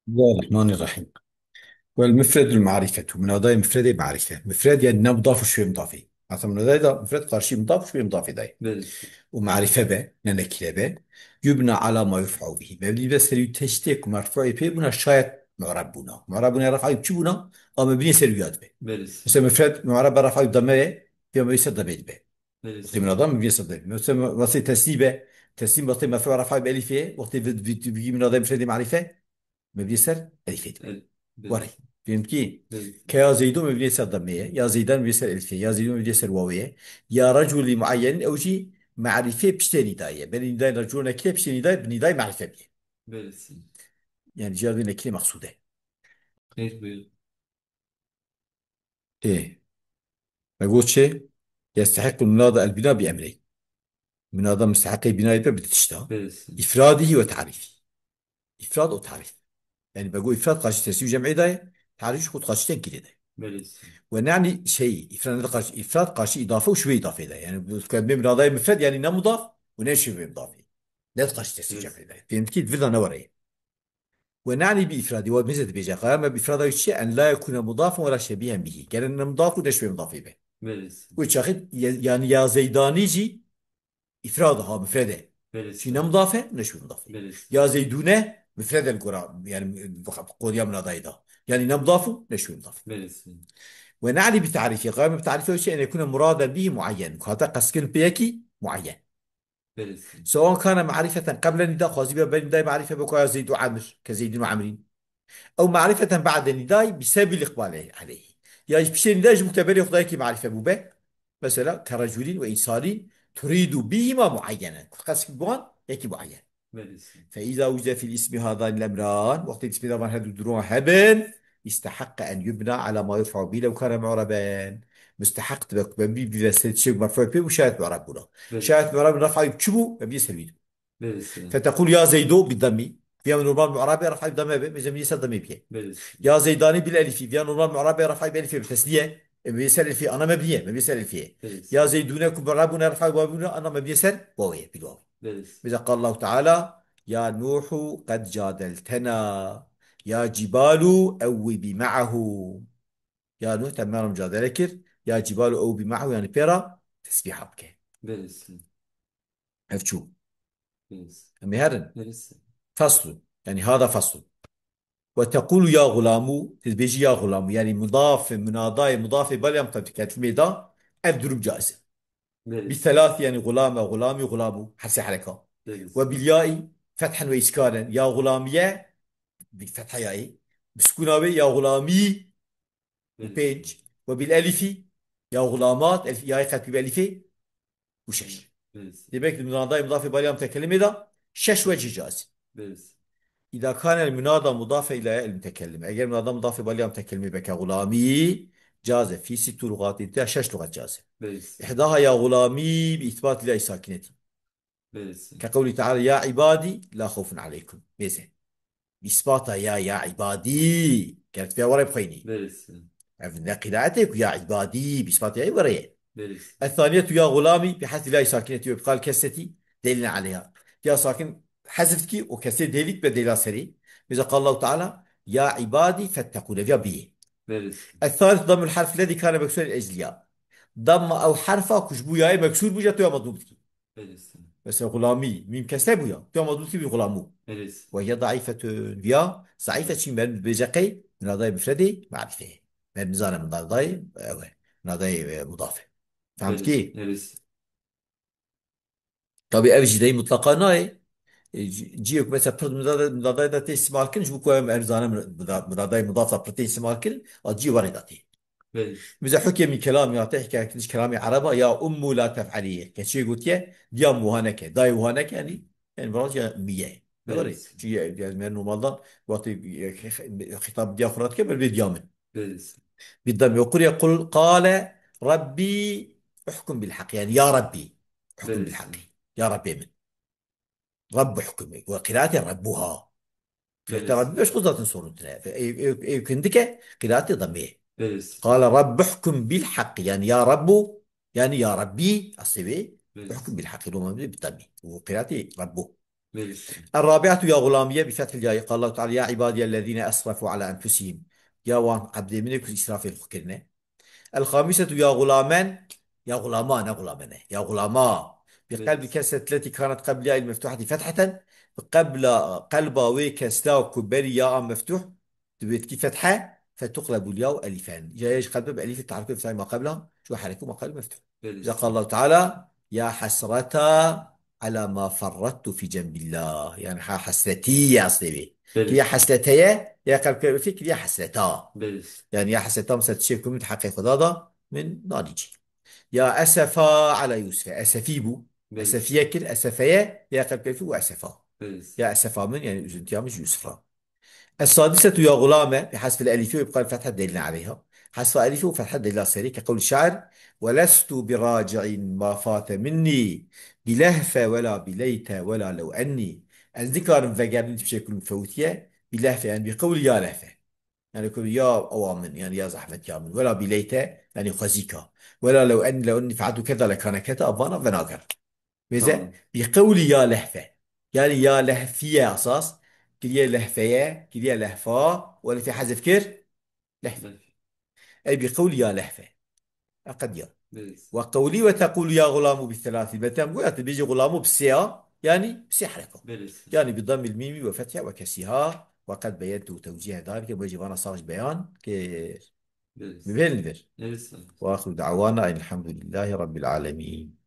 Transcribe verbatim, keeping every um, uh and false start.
Bismillahirrahmanirrahim. Wel mufredul marifetu. Munadayê mufredê marife. Mufred yani ne mudaf û şibê mudafê. Mesela munadayê da mufred karşî mudaf û şibê mudafê dayê. Belê. Û marife be, ne nekire be. Yubna ala ma yurfa'u bihi. Mebnî be serî tiştê ku merfu'ê pê bûna şayet mu'rab bûna. Mu'rab bûna ref'a çi bûna? A mebnî serî yad be. Belê. Mesela mufred mu'rab be ref'a dame ye, ya mebnî ser dame be. Belê. Wextê munada mebnî ser dame. Mesela wextê teslî be, teslîm wextê merfu ref'a be elîfê, wextê vi-, vi-, vi-, munadayê mufredê marife, mebnî ser elîfê dibe. El-, belê. Were. Fehmî? Belê. Ke ya Zeydo mebnî ser damê ye, ya Zeydan mebnî ser elîfê, ya Zeydo mebnî ser wawê ye, ya reculî muayyen ew jî marîfê piştê nîdayê ye. Belê nîdayê reculo nekire piştê nîdayê, bi nîdayê marîfe bîye. Belê. Yani ciya vê nekirê meqsûd e. Xeyr buyur. Ê. Me got çi? Yestehiqul munada el bina bi emreyn. Munada mustehiqê binayê be bi du tişta. Belê. İfradihi ve tarifi. İfrad û tarif. Yani be got ifrad karşı tesî cem'ê daye, tarif jî xud karşı tenkîdê daye. Belê. Ve nani şey, ifrad ne karşı, ifrad karşı idafe û şibê idafe daye. Yani bu kelimê munadayê mufred yani ne mudaf û ne şibê mudafê. Ne karşı tesî Belê. cem'ê daye. Fehmî? Di vir de ne were ye. Ve nani bi ifradi, ve meze dibêje, qaya me bi ifrada çi? En la yekune mudafen ve la şebihen bihi. Gere ne mudaf û ne şibê mudafê be. Belê. Wê çaxî ye-, yani ya Zeydanî jî ifrad ha mufred e. Belê. Çi ne mudaf e, ne şibê mudaf e. Belê. Ya Zeydûne mufred e li gora, yani qodiya munadayê da. Yani ne mudaf û ne şibê mudaf e. Belê. Ve nani bi tarîfî, qaya me bi tarîfê çi? En yekune muraden bihi muayyen. Ku hate qeskin pê yekî muayyen. Belê. Sewan kana marifeten qeble nida, xwazî be ber nidayê marife be ku ya Zeyd û Amir, ke Zeydin û Amrîn. Ew marifeten ba'de nidayê bi sebebil iqbal aleyhi. Ya jî piştê nidayê ji bo ku te berê xwe da yekî marife bûbe. Mesela ke reculîn ve însanîn turidu bihima muayyenen. Ku qest kir bi wan yekî muayyen. Belê. Fe îza wucide fil ismi hadanil emran. Wextê ismê de van her du duran hebin. İstehakka en yubna ala ma yurfa'u bî lew kane mu'reben. Musteheq dibe ku mebnî bibe ser tiştek merfu pê û şayet mu'rab bûna. Belê. Şayet mu'rab ref'a bi çi bû? Mebnî ser wî dibû. Belê. Fetequl ya Zeydo bi damî. Viya normal mu'rabê ref'a bi dame be, mêze mebnî ser damê biye. Belê. Ya Zeydani bil elifî. Viya normal mu'rabê ref'a bi elifê bi tesniye. E, mebnî ser elifê, ana mebniye, mebnî ser elifê. Belê. Ya Zeydune ku mu'rab bûne ref'a bi wawê bûne, ana mebnî ser wawê, bil wawê. Belê. Mêze qal Allahu Teala, ya Nuhu qed cadeltena. Ya cibalu ewwibî me'ahu. Ya Nuh, te me re mucadele kir. Ya cibalu ewwibî me'ahu, yani pê re tesbîha bike. Belê. Ev çû. Belê. Em ê herin. Belê. Faslu. Yani hada faslu. Ve tequlu ya gulamu, tu dibêjî ya gulamu. Yani mudaf, munadayê, mudafê bal ya mutefî kelimê da ev durum caiz e. Belê. Bi thelath yani gulame, gulami, gulamu. Her sê hereka. Belê. Ve bil ya'i fethen ve iskanen. Ya gulamiye, bi fetha ya'i. Bi sukuna wê ya gulami. Belê. Pênc. Ve bil elifî, ya gulamat, elif, yayê qetî bi elifê û şeş. Belê. Demek ki munadayê mudafê bal ya mutekelimê de şeş wecî caiz. Belê. İza kane el munada mudafe ila el mutekellim. Eger munada mudafê bal ya mutekelimê beke gulamî, caze fî sittû lugatî, te şeş lugat caiz. Belê. İhdaha ya gulamî bi îtbat ila sakinetî. Belê. Ke qewlî Teala, ya ibadî la xewfun aleykum. Mêze. Îspata ya, ya ibadî. Gerek vê were bixwînî. Belê. Ev ne qîraetê ku ya ibadî, bi îspata ya were ye. Belê. Ethaniyetu ya gulamî, bi hezfi la sakinetî ve bi qal kesretî, delîlen aleyha. Ya sakin hezf dikî û kesrê delîl be delîla serî. Mêze qal Allahu Teala, ya ibadî fettekûn. Ev ya biyê. Belê. Ethalisu damul harf lezî kane meksûren ecliya. Damma ew harfa ku ji bo yayê meksûr bû, ja tu ya madûm dikî. Belê. Mesela gulamî, mîm kesre bû ya. Tu ya madûm dikî bi gulamu. Belê. Ve hiye daîfetun. Viya zaîf e çi, meriv dibêje qey munadayê mufredê marîfe ye. Meriv nizane munadayê ew e. Munadayê, e, mudaf e. Fehm dikî? Belê. Tabi ev jî dey mutlaqa nayê. E, ci-, ciyê ku mesela pir mudada-, mudadayê de tê îstimal kirin, ji bo ku em, em zanin muda-, mudadayê mudafa pir tê îstimal kirin, a ciyê warê de tê. Belê. Mesela hukê min kelamî hate hikayekirî ji kelamê ereba, ya ummu la tef'elî. Keçê gotiye, diya min wiha neke, dayê wiha neke, yani, yani biraz ya miye. Belê. Doğru. Çünkü yani, yani normaldan wextê, e, xîtab diya xwe re dike, ber bê diya min. Belê. Bi damî. Ve quriye qul qale Rabbi uhkum bil hak. Yani ya Rabbi. Uhkum bil hak. Ya Rabbê min. Rabb uhkum. Ve qiraatê Rabbuha. Qiraatê Rabbi beş xwe zaten sorun tine. Ev, ev, ev kindike qiraatê damê. Belê. Qale Rabb uhkum bil hak. Yani ya Rabbu. Yani ya Rabbi. Asê wê. Belê. Uhkum bil hak. Loma bi damî. Ve qiraatê Rabbu. Belê. الرابعة يا غلامية بفتح الياء، قال الله تعالى: يا عبادي الذين أسرفوا على أنفسهم. Ya wan ebdê min ê ku îsrafê li xwe kirine. الخامسة يا غلامن، ya gulama, ne gulamene, ya gulama. بقلب Belê. الكسرة التي كانت قبل الياء المفتوحة فتحة، bi qebla, qelba wê kesra ku berî ya a meftûh, dibêtkî fethe, فتقلب الياء ألفا. جاية ji qelbe bi elîfê tahrikê fethay ma qebla, şu hereke ma qebl meftûh. Belê. إذا قال الله تعالى: يا حسرتا على ما فرطت في جنب الله. Yani ha hesretî ya stêvê. Belê. Ya hesreteye, ya qelb kir, fikir ya hesreta. Belê. Yani ya hesreta mesela tiştê ku min heqê Xweda da, min nanî cî. Ya esefa ala Yusuf. Esefî bû. Belê. Esefiye kir, esefeye, ya qelb kir, û esefa. Belê. Ya esefa min, yani üzüntüya min ji Yusuf ra. السادسة يا غلامى بحذف الألف وإبقاء الفتحة الدليلة عليها. Hezfa elîfê û fetha delîla serî ke qewl şair: ولست براجع ما فات مني بلهفة ولا بليت ولا لو أني. Ez nikarim vegerînim tiştê ku min fewtiye, bi lehfe, yani bi qewlî ya lehfe. Yani ku ya ewa min, yani ya zehmetiya min. Wela bi leyte, yani xwezîka. Wela lew ennî, lew ennî fealtu keza lekane keza, vana venager. Vêze, Tamam. bi qewlî ya lehfe. Yani ya lehfiye esas, kiriye lehfeye, kiriye lehfa, û elifê hezf kir, lehfe. Lehfe. Ey bi qewlî ya lehfe. Eqediya. Belê. Ve qewlî ve teqûlû ya gulâmû bi selâsî. Betem goya tu bêjî gulâmû bi sê ya, yani bi sê hereka. Belê. Yani bi dammil mîmî ve fethiha ve kesriha ve qed beyentu tewcîhe dalike, bêjî vana sax ji beyan kir. Belê. Bi vê li vir. Belê. Ve axiru da'wana enilhamdulillahî rabbil alemîn.